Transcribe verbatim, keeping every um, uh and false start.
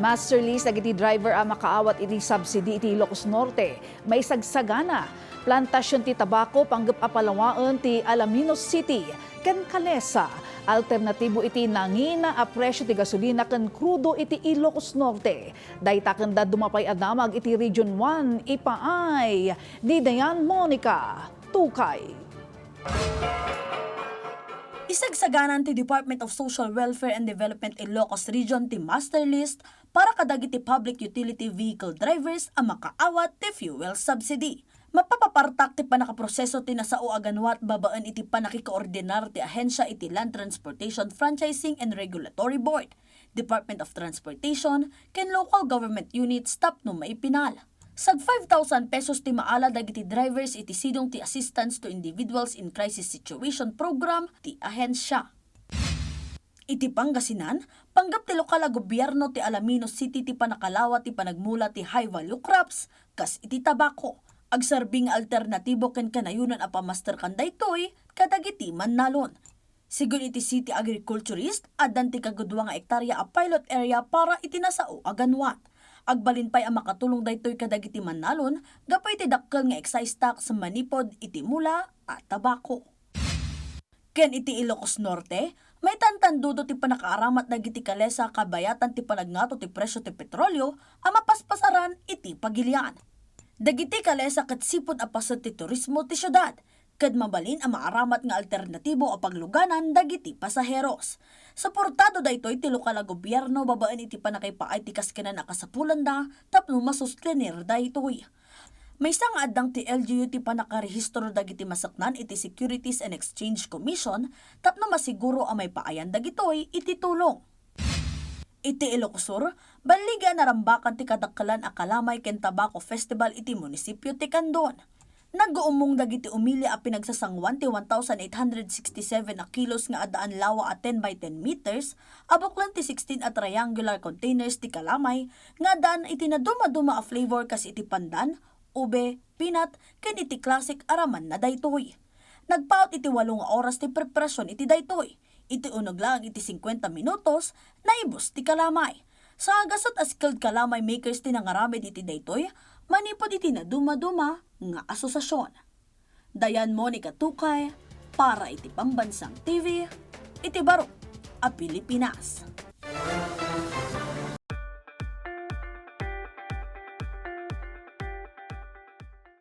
Master list dagiti driver a makaawat iti subsidy iti Ilocos Norte, maisagsagana. Plantasion ti tabako panggep a palawaen ti Alaminos City ken Calesa. Alternatibo iti nangina a presyo ti gasolina ken krudo iti Ilocos Norte. Dayta ken dadduma pay a damag iti Region one, ipaay ni Dayan Monica Tukay. Isagsaganan ti Department of Social Welfare and Development Ilocos Region ti master list para kadagiti public utility vehicle drivers a makaawat ti fuel subsidy. Mapapapartak ti pannakaproseso ti nasao a ganwat babaen iti pannakikoordinar ti ahensia iti Land Transportation Franchising and Regulatory Board, Department of Transportation, ken local government units tapno maipinal. Sag five thousand pesos ti maala dagiti drivers iti Sidong ti Assistance to Individuals in Crisis Situation Program ti ahensia. Iti Pangasinan, panggep ti lokal a gobierno ti Alaminos City ti pannakalawa ti panagmula ti high value crops kas iti tabako. Agserbi nga alternatibo ken kanayonan a pamasterkan daytoy kadagiti mannalon. Sigun iti city agriculturist, addan ti kagudua nga ektarya a pilot area para iti nasao a ganwat. Agbalin pay a makatulong daytoy kadagiti mannalon gapu iti dakkel nga excise tax manipud iti mula a tabako. Ken iti Ilocos Norte, maitantandudo ti pannakaaramat dagiti Calesa kabayatan ti panagngato ti presyo ti petrolio a mapaspasaran iti pagilian. Dagiti Calesa ket sipud a paset ti turismo ti siudad, ket mabalin a maaramat nga alternatibo a pagluganan dagiti pasaheros. Suportado daytoy ti lokal a gobierno babaen iti pannakaipaay ti kaskenan a kasapulanda tapno masustenir daytoy. Maysa nga addang ti L G U ti pannakarehistro dagiti masaknan iti Securities and Exchange Commission tapno masiguro a maipaayan dagitoy iti tulong. Iti Ilocos Sur, balligi a narambakan ti kadakkelan a kalamay ken tabako festival iti munisipio ti Candon. Nag-uumong dagiti umili a pinagsasanguan ti one thousand eight hundred sixty-seven a kilos nga addaan lawa a ten by ten meters a buklen ti sixteen a triangular containers ti kalamay nga addaan iti nadumaduma a flavor kas iti pandan, ube, peanut, ken iti classic a ramanna daytoy. Nagpaut iti walo nga oras ti preparasion iti daytoy. Iti uneg laeng iti singkuenta minutos, naibus ti kalamay. Sa gasut a skilled kalamay makers ti nangaramid iti daytoy, manipud iti nadumaduma nga asosiasion. Dayan Monica Tukay, para iti Pambansang T V, iti Barok a Pilipinas.